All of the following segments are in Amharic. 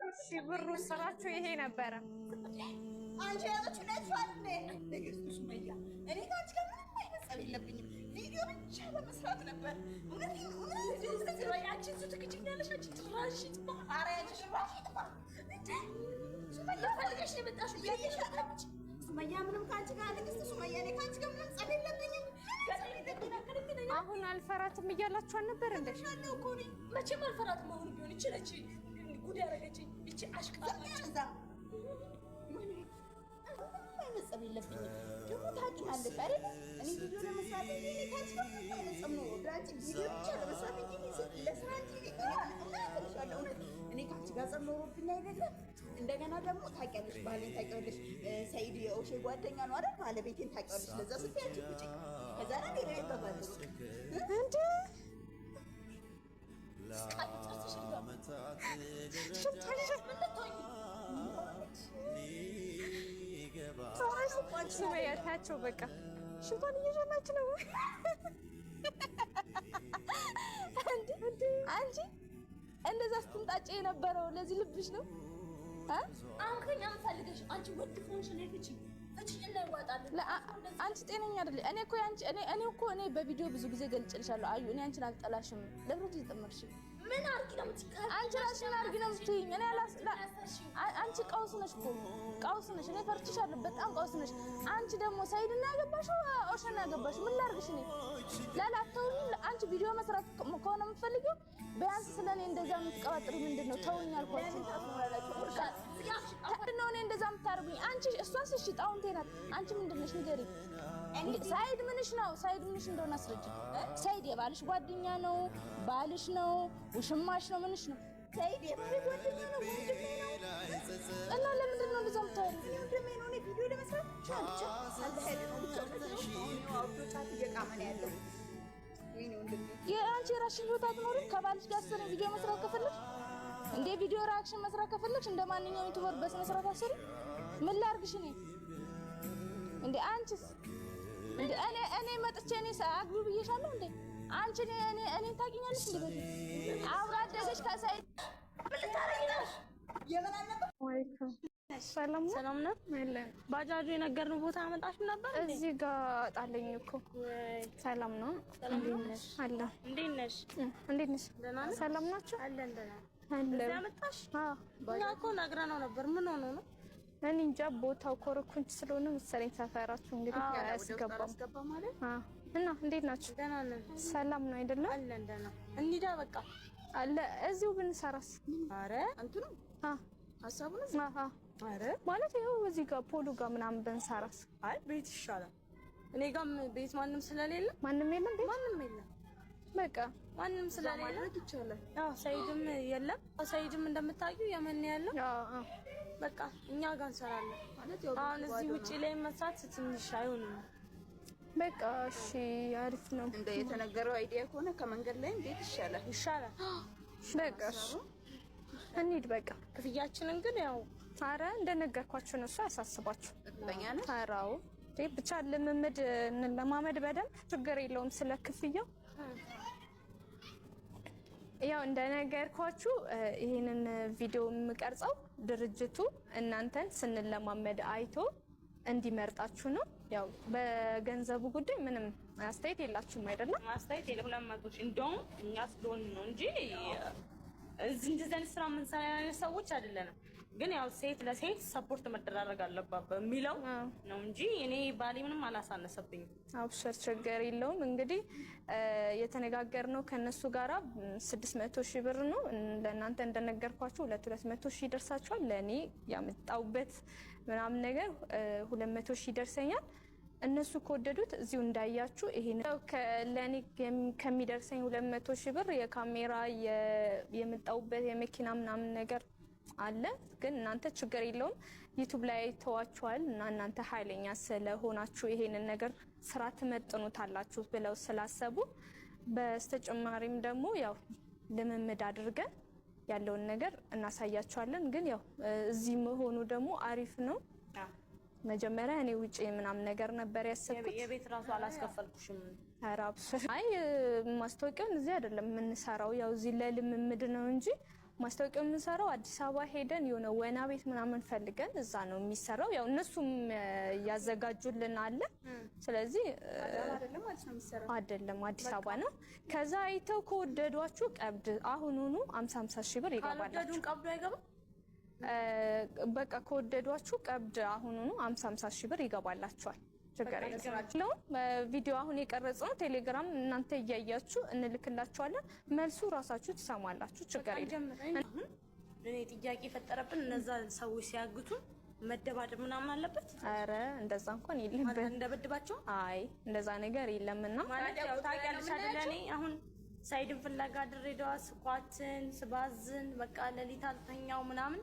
እሺ ብሩ ስራችሁ ይሄ ነበረ። አንቺ ያዘችው ነችዋል እንዴ? ንግስቱ ሱመያ፣ እኔ ከአንቺ ጋር ምንም አይነት ጸብ የለብኝም። ቪዲዮ ብቻ ለመስራት ነበር። እውነት እውነት፣ አንቺ እዚሁ ትክጅኛለሽ። አንቺ ጭራሽ ይጥፋ። ኧረ ያንቺ ጭራሽ ይጥፋ እንዴ! ሱመያ ፈልገሽ ነው የመጣሽው። እያየሽ ሱመያ፣ ምንም ከአንቺ ጋር፣ ንግስት ሱመያ፣ እኔ ከአንቺ ጋር ምንም ጸብ የለብኝም። አሁን አልፈራትም እያላችሁ አልነበር እንዴ? ያለው እኮ እኔ መቼም አልፈራትም። አሁን ቢሆን ይቺ ነች ጉድ ያደረገችኝ። ይቺ አሽቃባጭ እዛ ምንም አይነት ጸብ የለብኝም። ደግሞ ታውቂኛለሽ አይደል? እኔ ቪዲዮ ለመስራት እንጂ እኔ ከአንቺ ጋር ምንም አይነት ጸብ ነው ለአንቺ ቪዲዮ ብቻ ለመስራት እንጂ ለስራ እንጂ እውነት እልሻለሁ፣ እውነት እኔ ከአንቺ ጋር ጸብ ኖሮብኝ አይደለም። እንደገና ደግሞ ታውቂያለሽ፣ ባሌን ታውቂያለሽ፣ ሰኢድ የኦሼ ጓደኛ ነው አይደል? ባለቤቴን ታውቂያለሽ። ለዛ ስትይ አንቺ ውጪ ከዛ ነው እገባለሁ እንዴ ሱመያ ታያቸው፣ በቃ ሽንቷን እየሸናች ነው። አንቺ እንደዛ ስትንጣጭ የነበረው ለዚህ ልብሽ ነው። አሁን ከኛ ምን ፈልገሽ? አንቺ ወድ ፎንሽ ነው ፍቺ ፍቺ እና ይዋጣል። አንቺ ጤነኛ አይደለ። እኔ እኮ ያንቺ እኔ እኔ እኮ እኔ በቪዲዮ ብዙ ጊዜ ገልጭልሻለሁ። አዩ እኔ አንቺን አልጠላሽም። ለምን ትጥምርሽ? ምን አድርጊ ነው የምትይኝ? አንቺ ራስሽን አድርጊ ነው የምትይኝ። እኔ አንቺ ቀውስ ነሽ እኮ ቀውስ ነሽ። እኔ ፈርችሻለሁ። በጣም ቀውስ ነሽ። አንቺ ደግሞ ሰይድና ያገባሽው ኦሸና ያገባሽው ምን ላድርግሽ? እኔ ላላ አትተውኝም። አንቺ ቪዲዮ መስራት ከሆነ የምትፈልጊው ቢያንስ ስለ እኔ እንደዛ የምትቀባጥሪ ምንድን ነው? ተውኝ አልኳችሁ። ምንድን ነው እኔ እንደዛ የምታደርጉኝ? አንቺ እሷስ እሺ ጣውንቴ ናት። አንቺ ምንድን ነሽ ንገሪኝ። ሰይድ ምንሽ ነው? ሰይድ ምንሽ እንደሆነ አስረጅ። ሰይድ የባልሽ ጓደኛ ነው? ባልሽ ነው? ውሽማሽ ነው? ምንሽ ነው? ሰኢድ የባሌ ጓደኛ ነው፣ ወንድሜ ነው። እና ለምንድን ነው እንደዛ የምታወሪው? እኔ ወንድሜ ነው። እኔ ቪዲዮ ለመስራት ብቻ ብቻ አልሄድ ነው ብቻ አውርዶ ጫት እየቃመ ነው ያለው። ወይኔ ወንድሜ፣ የአንቺ የራስሽን ህይወት አትኖሪም? ከባልሽ ጋር ስለ ቪዲዮ መስራት ከፈለግሽ እንደ ቪዲዮ reaction መስራት ከፈለግሽ እንደ ማንኛውም YouTuber በስነ ስርዓት አሰሪ። ምን ላድርግሽ እኔ እንዴ? አንቺስ እንዴ? እኔ እኔ መጥቼ እኔ አግቢ ብዬሻለሁ እንዴ? አንቺ እኔ እኔ እኔን ታውቂኛለሽ እንዴ? በፊት አብሮ አደገሽ ከሰይድ የምን አልነበር ወይኩም ሰላም ነው። ሰላም ነው። አለን። ባጃጁ የነገርነው ቦታ አመጣሽ ነበር እንዴ? እዚህ ጋር ጣለኝ እኮ። ሰላም ነው። ሰላም ነሽ? አለ። እንዴት ነሽ? እንዴት ነሽ? ደህና ነሽ? ሰላም ናችሁ? አለን ደህና። አለን። እዚህ አመጣሽ? አዎ። እኛ እኮ ነግረነው ነበር። ምን ሆኖ ነው? እኔ እንጃ ቦታው ኮረኩንች ስለሆነ መሰለኝ ሰፈራችሁ እንግዲህ አያስገባም። አስገባ ማለት አዎ። እና እንዴት ናችሁ? ደህና ነን። ሰላም ነው አይደለም? አለን ደህና። እንሂዳ በቃ። አለ እዚሁ ብንሰራስ? አረ እንትኑ አዎ ሀሳቡ ነው። አዎ። አረ ማለት ይኸው እዚህ ጋር ፖሉ ጋር ምናምን ብንሰራስ? አይ ቤት ይሻላል። እኔ ጋም ቤት ማንም ስለሌለ ማንም የለም ቤት? ማንም የለም። በቃ ማንም ስለሌለ ማድረግ ይቻላል። አዎ ሰይድም የለም። ሰይድም እንደምታውቂው የመን ነው ያለው። አዎ አዎ። በቃ እኛ ጋር እንሰራለን። ማለት ያው አሁን እዚህ ውጪ ላይ መስራት ትንሽ አይሆንም። በቃ እሺ፣ አሪፍ ነው። እንደ የተነገረው idea ከሆነ ከመንገድ ላይ እንዴት ይሻላል? ይሻላል። በቃ እሺ፣ እንሂድ በቃ። ክፍያችንን ግን ያው አረ እንደነገርኳችሁ ነው፣ እሱ አያሳስባችሁ። እርግጠኛ ነሽ? ኧረ አዎ፣ እንዴ ብቻ ልምምድ እንለማመድ በደንብ ችግር የለውም። ስለ ክፍያው ያው እንደነገርኳችሁ ይሄንን ቪዲዮ የምቀርጸው ድርጅቱ እናንተን ስንለማመድ አይቶ እንዲመርጣችሁ ነው። ያው በገንዘቡ ጉዳይ ምንም አስተያየት የላችሁም አይደለም? አስተያየት የለ 200,000 እንደውም እኛ ስለሆን ነው እንጂ እዚህ እንደዚህ አይነት ስራ የምንሰራ አይነት ሰዎች አይደለንም። ግን ያው ሴት ለሴት support መደራረግ አለባት በሚለው ነው እንጂ እኔ ባሌ ምንም አላሳነሰብኝም። አብሽር ችግር የለውም። እንግዲህ የተነጋገርነው ከነሱ ጋራ 600,000 ብር ነው። ለእናንተ እንደነገርኳችሁ 200,000 ይደርሳችኋል። ለእኔ ያመጣውበት ምናምን ነገር 200,000 ይደርሰኛል። እነሱ ከወደዱት እዚሁ እንዳያችሁ ይሄ ለእኔ ከሚደርሰኝ 200,000 ብር የካሜራ የመጣውበት የመኪና ምናምን ነገር አለ። ግን እናንተ ችግር የለውም ዩቲዩብ ላይ ተዋችኋል እና እናንተ ኃይለኛ ስለሆናችሁ ይሄንን ነገር ስራ ትመጥኑታላችሁ ብለው ስላሰቡ በስተጨማሪም ደግሞ ያው ልምምድ አድርገን ያለውን ነገር እናሳያችኋለን። ግን ያው እዚህ መሆኑ ደግሞ አሪፍ ነው። መጀመሪያ እኔ ውጪ ምናምን ነገር ነበር ያሰብኩት። የቤት ራሱ አላስከፈልኩሽም። ኧረ አብሽር። አይ ማስታወቂያውን እዚህ አይደለም የምንሰራው፣ ያው እዚህ ለልምምድ ነው እንጂ ማስታወቂያው የምንሰራው አዲስ አበባ ሄደን የሆነ ወና ቤት ምናምን ፈልገን እዛ ነው የሚሰራው። ያው እነሱም ያዘጋጁልን አለ። ስለዚህ አይደለም ማለት ነው የሚሰራው። አይደለም አዲስ አበባ ነው። ከዛ አይተው ከወደዷችሁ ቀብድ አሁኑኑ 50 50 ሺህ ብር ይገባላችሁ። ካልወደዱን ቀብዶ አይገባም። በቃ ከወደዷችሁ ቀብድ አሁኑኑ 50 50 ሺህ ብር ይገባላችኋል። ችግር የለውም። ቪዲዮ አሁን የቀረጽነው ቴሌግራም እናንተ እያያችሁ እንልክላችኋለን። መልሱ ራሳችሁ ትሰማላችሁ። ችግር የለም። አሁን እኔ ጥያቄ የፈጠረብን እነዛ ሰዎች ሲያግቱ መደባደብ ምናምን አለበት። ኧረ እንደዛ እንኳን የለበት። እንደበድባቸው አይ እንደዛ ነገር የለምና ማለት ያው ታውቂያለሽ አይደለ? እኔ አሁን ሳይድን ፍለጋ ድሬዳዋ ስኳትን ስባዝን በቃ ሌሊት አልተኛው ምናምን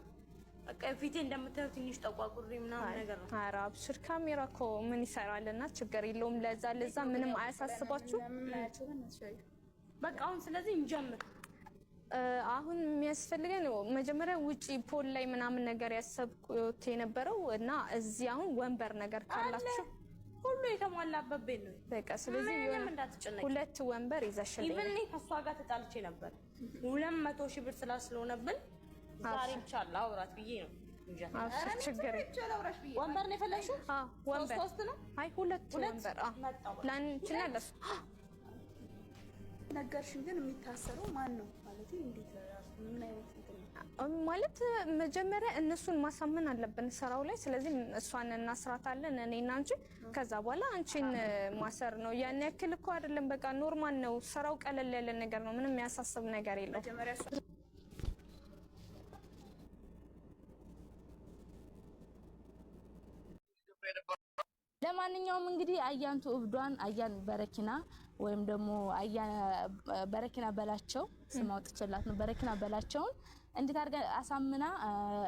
በቃ ፊቴ እንደምታየው ትንሽ ጠቋቁሬ ምናምን ነገር ነው። ኧረ አብሽር፣ ካሜራ እኮ ምን ይሰራልና ችግር የለውም። ለዛ ለዛ ምንም አያሳስባችሁ። በቃ አሁን ስለዚህ እንጀምር። አሁን የሚያስፈልገን መጀመሪያ ውጪ pool ላይ ምናምን ነገር ያሰብኩት የነበረው እና እዚህ አሁን ወንበር ነገር ካላችሁ ሁሉ የተሟላበት ቤት ነው። በቃ ስለዚህ ምንም የሆነ እንዳትጨነቂ። ሁለት ወንበር ይዘሽልኝ Even እኔ ከእሷ ጋር ተጣልቼ ነበር 200 ሺህ ብር ስላስለሆነብን ዛሬ ብቻ ላውራት ብዬ ነው እንጂ አብሽር፣ ችግር ወንበር ነው የፈለግሽው? አዎ ወንበር ሶስት ነው። አይ ሁለት ወንበር አዎ መጣሁ። ለአንቺና ለእሱ ነገርሽን ግን የሚታሰረው ማን ነው ማለት እንዴት ራሱ ምን አይነት እንትን ነው? ማለት መጀመሪያ እነሱን ማሳመን አለብን ስራው ላይ። ስለዚህ እሷን እናስራታለን እኔና አንቺ። ከዛ በኋላ አንቺን ማሰር ነው። ያን ያክል እኮ አይደለም፣ በቃ normal ነው ስራው። ቀለል ያለ ነገር ነው። ምንም የሚያሳስብ ነገር የለውም። መጀመሪያ እሷ ለማንኛውም እንግዲህ አያንቱ እብዷን አያን በረኪና ወይም ደግሞ አያን በረኪና በላቸው ስም አውጥቼላት ነው። በረኪና በላቸውን እንዴት አድርጋ አሳምና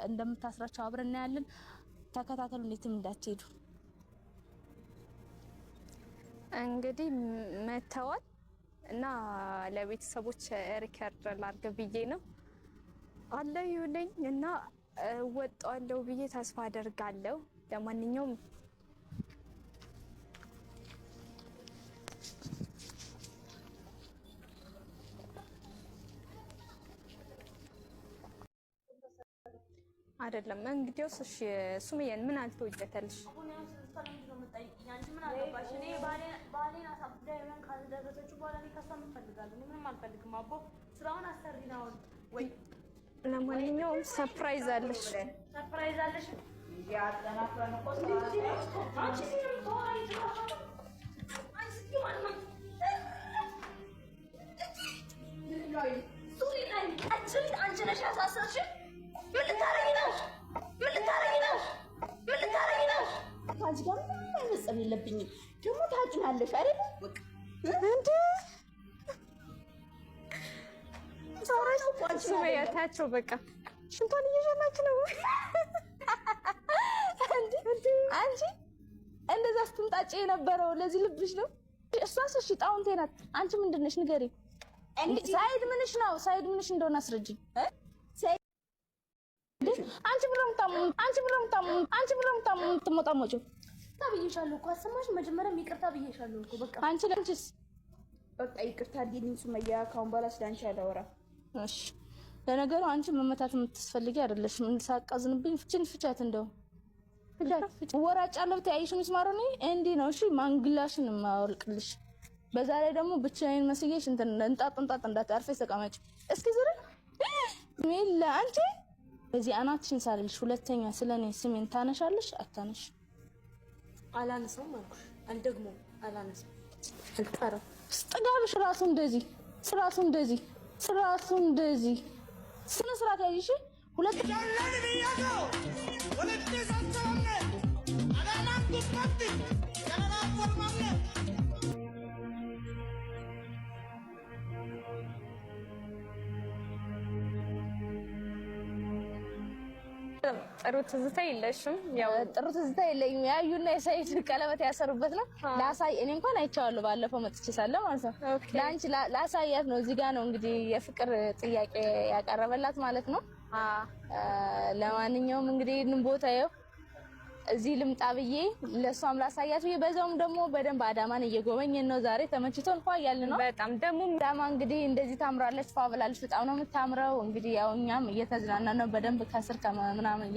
እንደምታስራቸው አብረን እናያለን። ተከታተሉ፣ እንዴትም እንዳትሄዱ። እንግዲህ መተዋል እና ለቤተሰቦች record ላድርግ ብዬ ነው አለ ይሁነኝ እና እወጣዋለሁ ብዬ ተስፋ አደርጋለሁ። ለማንኛውም አይደለም እንግዲያውስ፣ እሺ ሱመያን ምን አልተወጀተልሽ? አሁን ያው ስለሷ ለምንድን ነው የምትጠይቂኝ? አንቺ ምን አገባሽ? እኔ ባሌን አሳብዳ የሆነ ካልደረሰችው በኋላ እኔ ከእሷ ምን እፈልጋለሁ? እኔ ምንም አልፈልግም። አቦ ስራውን አሰሪና አሁን ወይ ለማንኛውም surprise አለሽ። Surprise አለሽ። አንቺ ነሽ ያሳሰርሽን። ምን ልታረጊ ነው? ምን ልታረጊ ነው? ምን ልታረጊ ነው? ከአንቺ ጋር ምንም አይነት ጸብ የለብኝም። ደግሞ ታውቂኛለሽ አይደለ? በቃ እንዴ ሱመያ ታያቸው፣ በቃ ሽንቷን እየሸናች ነው። አንቺ እንደዛ ስትምጣጭ የነበረው ለዚህ ልብሽ ነው። እሷስ እሺ ጣውንቴ ናት። አንቺ ምንድን ነሽ ንገሪኝ። ሳይድ ምንሽ ነው? ሳይድ ምንሽ እንደሆነ አስረጅኝ። አንቺ ብሎ አንቺ ብሎ አንቺ ብሎ የምትሞጣሞጪው ይቅርታ ብዬሻለሁ እኮ አሰማሽ። መጀመሪያም ይቅርታ ብዬሻለሁ እኮ በቃ አንቺ ለአንቺስ በቃ ይቅርታ አድርጊልኝ ሱመያ፣ ከአሁን በኋላ ስለ አንቺ አላወራም። እሺ ለነገሩ አንቺ መመታት የምትስፈልጊ አይደለሽም። ሳቃዝንብኝ ፍችን ፍቻት፣ እንደው ፍቻት ወራጭ አለ ብታይ አይሽ ምስማሩ ነው እንዲህ ነው። እሺ ማንግላሽን የማወልቅልሽ። በዛ ላይ ደግሞ ብቻዬን መስዬሽ እንትን እንጣጥ እንጣጥ እንዳታርፈሽ ተቀመጭ። እስኪ ዝር ሚላ አንቺ በዚህ አናትሽን ሳልልሽ ሁለተኛ ስለኔ ስሜን ታነሻለሽ አታነሽ? አላነሳውም አልኩሽ። አልደግሞም፣ አላነሳም፣ አልጠራም። ስጥጋብሽ ራሱ እንደዚህ ራሱ እንደዚህ ራሱ እንደዚህ ስነ ስርዓት ያይሽ። ሁለት ጥሩ ትዝታ የለሽም? ያው ጥሩ ትዝታ የለኝም። ያዩና የሳይድ ቀለበት ያሰሩበት ነው ላሳይ። እኔ እንኳን አይቼዋለሁ ባለፈው መጥቼ ሳለ ማለት ነው። ለአንቺ ላሳያት ነው። እዚህ ጋር ነው እንግዲህ የፍቅር ጥያቄ ያቀረበላት ማለት ነው። ለማንኛውም እንግዲህ ይህንን ቦታ ይኸው እዚህ ልምጣ ብዬ ለእሷም ላሳያት ብዬ በዛውም ደግሞ በደንብ አዳማን እየጎበኘን ነው። ዛሬ ተመችቶን ፏ እያልን ነው። በጣም ደግሞ አዳማ እንግዲህ እንደዚህ ታምራለች፣ ፏ ብላለች። በጣም ነው የምታምረው። እንግዲህ ያው እኛም እየተዝናና ነው በደንብ ከስር ከምናምን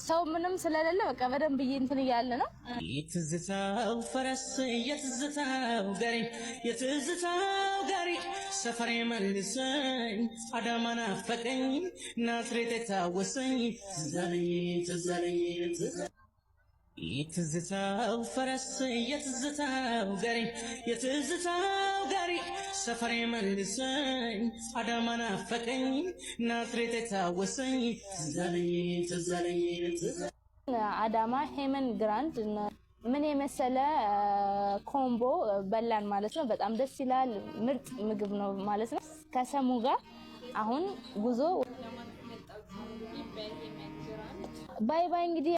ሰው ምንም ስለሌለ በቃ በደንብ እንትን እያለ ነው። የትዝታው ፈረስ የትዝታው ጋሪ የትዝታው ጋሪ ሰፈሬ መልሰኝ አዳማ ናፈቀኝ ናዝሬት የታወሰኝ ትዝ አለኝ ትዝ አለኝ ትዝ የትዝታው ፈረስ የትዝታው ጋሪ የትዝታው ጋሪ ሰፈሬ መልሰኝ አዳማ ናፈቀኝ ናዝሬት የታወሰኝ ትዝ አለኝ ትዝ አለኝ ትዝ አዳማ ሄመን ግራንድ ምን የመሰለ combo በላን ማለት ነው። በጣም ደስ ይላል። ምርጥ ምግብ ነው ማለት ነው። ከሰሙ ጋር አሁን ጉዞ bye bye እንግዲህ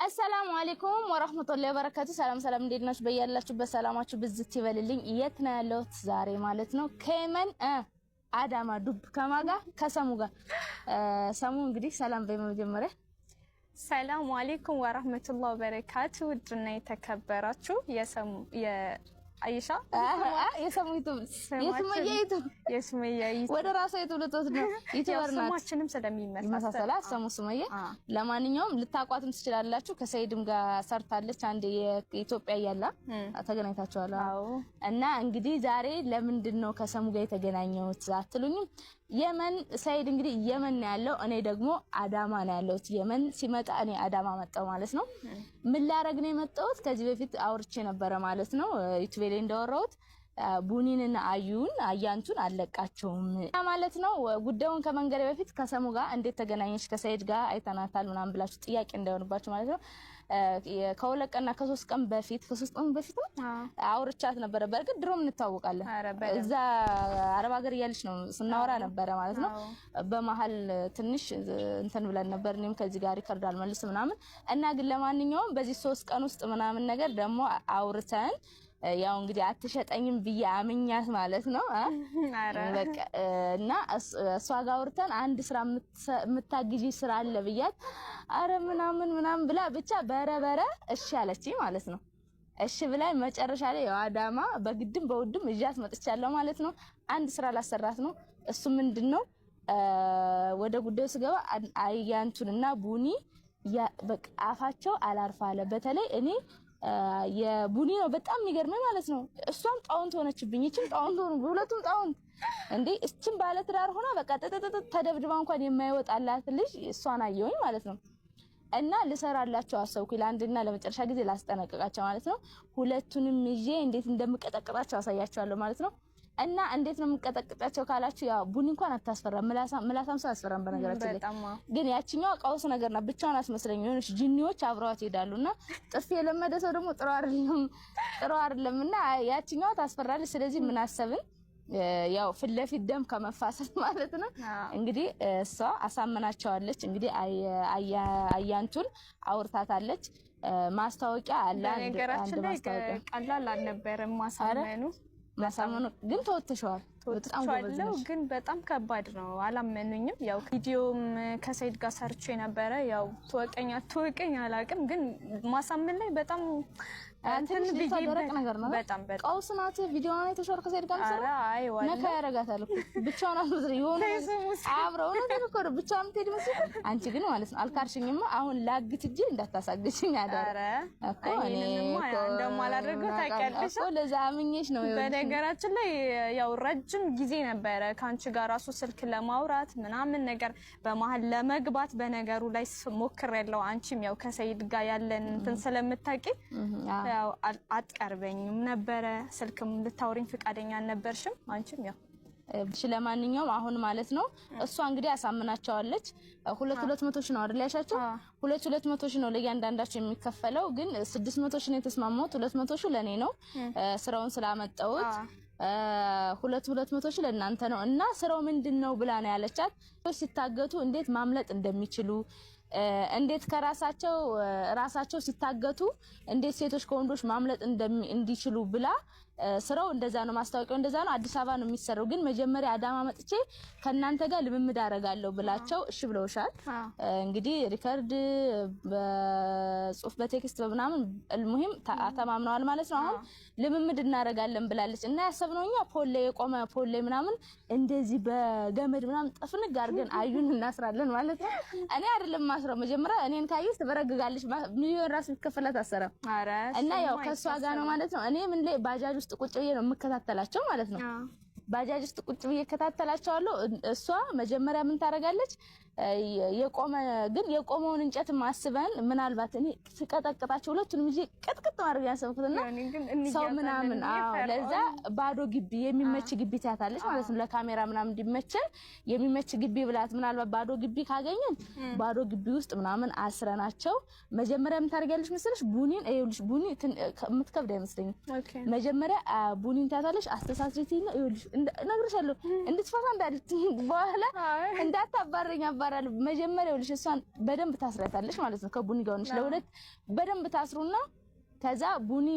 السلام عليكم ورحمة الله وبركاته። ሰላም ሰላም፣ እንዴት ናችሁ? በያላችሁበት ሰላማችሁ ብዝት ይበልልኝ። የት ነው ያለሁት ዛሬ ማለት ነው? ከየመን አዳማ ዱብ ከማጋ ከሰሙ ጋር። ሰሙ እንግዲህ ሰላም በመጀመሪያ السلام عليكم ورحمة الله وبركاته። ውድና የተከበራችሁ የሰሙ የአይሻ የሰሙ ዩቱብ የሱመያ ዩቱብ የሱመያ ዩቱብ ወደ ራሷ ዩቱብ ልትወስድ ነው። YouTuber ናት። ስማችንም ስለሚመሳሰል ይመሳሰላል። ሰሙ ሱመያ። ለማንኛውም ልታቋትም ትችላላችሁ። ከሰይድም ጋር ሰርታለች። አንድ የኢትዮጵያ እያላ ተገናኝታችኋል። እና እንግዲህ ዛሬ ለምንድን ነው ከሰሙ ጋር የተገናኘሁት አትሉኝም? የመን ሰይድ እንግዲህ የመን ነው ያለው፣ እኔ ደግሞ አዳማ ነው ያለሁት። የመን ሲመጣ እኔ አዳማ መጣሁ ማለት ነው። ምን ላረግ ነው የመጣሁት? ከዚህ በፊት አውርቼ ነበረ ማለት ነው ዩቲዩብ ላይ እንዳወራሁት ቡኒንና አዩን አያንቱን አለቃቸውም ማለት ነው። ጉዳዩን ከመንገሬ በፊት ከሰሙ ጋር እንዴት ተገናኘች ከሰይድ ጋር አይተናታል ምናምን ብላችሁ ጥያቄ እንዳይሆንባችሁ ማለት ነው። ከሁለት ቀንና ከሶስት ቀን በፊት ነው አውርቻት ነበረ። በእርግጥ ድሮም እንታወቃለን። እዛ አረብ ሀገር እያለች ነው ስናወራ ነበረ ማለት ነው። በመሀል ትንሽ እንትን ብለን ነበር። እኔም ከዚህ ጋር record አልመልስ ምናምን እና ግን ለማንኛውም በዚህ 3 ቀን ውስጥ ምናምን ነገር ደግሞ አውርተን ያው እንግዲህ አትሸጠኝም ብዬ አምኛት ማለት ነው። በቃ እና እሷ ጋር አውርተን አንድ ስራ የምታግዢ ስራ አለ ብያት፣ አረ ምናምን ምናምን ብላ ብቻ በረበረ እሺ አለችኝ ማለት ነው። እሺ ብላ መጨረሻ ላይ ያው አዳማ በግድም በውድም እዣት መጥቻለሁ ማለት ነው። አንድ ስራ ላሰራት ነው። እሱ ምንድነው ወደ ጉዳዩ ስገባ አያንቱንና ቡኒ በቃ አፋቸው አላርፋለ። በተለይ እኔ የቡኒ ነው በጣም የሚገርመኝ ማለት ነው። እሷም ጣውንት ሆነችብኝ፣ እቺም ጣውንት ሆኑ፣ ሁለቱም ጣውንት እንዴ! እቺም ባለ ትዳር ሆና በቃ ጥጥጥጥ ተደብድባ እንኳን የማይወጣላት ልጅ እሷን አየሁኝ ማለት ነው። እና ልሰራላቸው አሰብኩኝ ለአንድና ለመጨረሻ ጊዜ ላስጠነቅቃቸው ማለት ነው። ሁለቱንም ይዤ እንዴት እንደምቀጠቅጣቸው አሳያቸዋለሁ ማለት ነው። እና እንዴት ነው የምቀጠቅጣቸው ካላችሁ፣ ያው ቡኒ እንኳን አታስፈራም፣ ምላሳም ሰው አያስፈራም። በነገራችን ላይ ግን ያችኛዋ ቀውስ ነገር ናት፣ ብቻዋን አትመስለኝም። የሆነች ጂኒዎች አብረዋት ይሄዳሉና ጥፊ የለመደ ሰው ደግሞ ጥሩ አይደለም፣ ጥሩ አይደለም። እና ያችኛዋ ታስፈራለች። ስለዚህ ምን አሰብን፣ ያው ፊት ለፊት ደም ከመፋሰስ ማለት ነው። እንግዲህ እሷ አሳምናቸዋለች። እንግዲህ አያንቱን አውርታታለች። ማስታወቂያ አለ። በነገራችን ላይ ቀላል አልነበረም ማሳመኑ። ማሳመኑ ግን ተወጥተሽዋል። ተወጥቻለሁ፣ ግን በጣም ከባድ ነው። አላመኑኝም። ያው ቪዲዮም ከሰይድ ጋር ሰርቼ ነበረ። ያው ትወቀኝ አትወቀኝ አላውቅም፣ ግን ማሳመን ላይ በጣም እንትን ደረቅ ነገር ነው። በጣም በጣም ቀውስ ናት። ቪዲዮዋን አይተሽዋል? ከሰይድ ጋር ሰራ አይዋ ነካ ያደርጋታል እኮ ብቻዋን አትመስልም። የሆነ አብረው ነው እኮ ብቻዋን የምትሄድ መስሎኝ። አንቺ ግን ማለት ነው አልካርሽኝማ። አሁን ላግት እጄ እንዳታሳግችኝ አደራ እኮ እኔ እንደማላደርገው ታውቂያለሽ እኮ ለዛ አምኜሽ ነው። በነገራችን ላይ ያው ረጅም ጊዜ ነበረ ከአንቺ ጋር ራሱ ስልክ ለማውራት ምናምን ነገር በመሀል ለመግባት በነገሩ ላይ ሞክሬያለሁ። አንቺም ያው ከሰይድ ጋር ያለን እንትን ስለምታውቂ ያው አትቀርበኝም ነበረ። ስልክም ልታወሪኝ ፈቃደኛ አልነበርሽም። አንቺም ያው እሺ ለማንኛውም አሁን ማለት ነው እሷ እንግዲህ አሳምናቸዋለች። 200 200 ሺህ ነው አይደል ያሻቸው? 2 200 ሺህ ነው ለእያንዳንዳቸው የሚከፈለው። ግን 600 ሺህ ነው የተስማማሁት። 200 ሺህ ለእኔ ነው ስራውን ስላመጣሁት፣ 2 200 ሺህ ለእናንተ ነው። እና ስራው ምንድን ነው ብላ ነው ያለቻት። ሲታገቱ እንዴት ማምለጥ እንደሚችሉ፣ እንዴት ከራሳቸው ራሳቸው ሲታገቱ እንዴት ሴቶች ከወንዶች ማምለጥ እንዲችሉ ብላ ስራው እንደዛ ነው። ማስታወቂያው እንደዛ ነው። አዲስ አበባ ነው የሚሰራው። ግን መጀመሪያ አዳማ መጥቼ ከእናንተ ጋር ልምምድ አደርጋለሁ ብላቸው እሺ ብለውሻል። እንግዲህ record በጽሁፍ፣ በ text፣ በምናምን المهم ተማምነዋል ማለት ነው። አሁን ልምምድ እናደርጋለን ብላለች እና ያሰብነው እኛ pole ላይ፣ የቆመ pole ላይ ምናምን እንደዚህ በገመድ ምናምን ጠፍንግ አድርገን አዩን እናስራለን ማለት ነው። እኔ አይደለም ማስረው፣ መጀመሪያ እኔን ካየች ትበረግጋለች። ሚሊዮን ራሱ ቢከፈላት አሰራም እና ያው ከእሷ ጋር ነው ማለት ነው። እኔ ምን ላይ ባጃጅ ውስጥ ቁጭ ብዬ ነው የምከታተላቸው ማለት ነው። ባጃጅ ውስጥ ቁጭ ብዬ እከታተላቸዋለሁ። እሷ መጀመሪያ ምን ታደርጋለች? የቆመ ግን የቆመውን እንጨት አስበን ምናልባት እኔ ስቀጠቅጣቸው ሁለቱንም ይዤ ቅጥቅጥ ማድረግ ያሰብኩትና ሰው ምናምን፣ አዎ፣ ለዛ ባዶ ግቢ፣ የሚመች ግቢ ትያታለች ማለት ነው። ለካሜራ ምናምን እንዲመቸን የሚመች ግቢ ብላት ምናልባት ባዶ ግቢ ካገኘን ባዶ ግቢ ውስጥ ምናምን አስረናቸው መጀመሪያ ምን ታደርጊያለሽ መሰለሽ? ቡኒን፣ ይኸውልሽ፣ ቡኒ የምትከብድ አይመስለኝም። መጀመሪያ ቡኒን ትያታለሽ፣ አስተሳስሪት ነው። ይኸውልሽ፣ እነግርሻለሁ፣ እንድትፈታ እንዳልት በኋላ እንዳታባረኝ አባራለሁ። መጀመሪያ ይኸውልሽ እሷን በደንብ ታስሪያታለሽ ማለት ነው። ከቡኒ ጋር ሆነሽ ለሁለት በደንብ ታስሩና ከዛ ቡኒ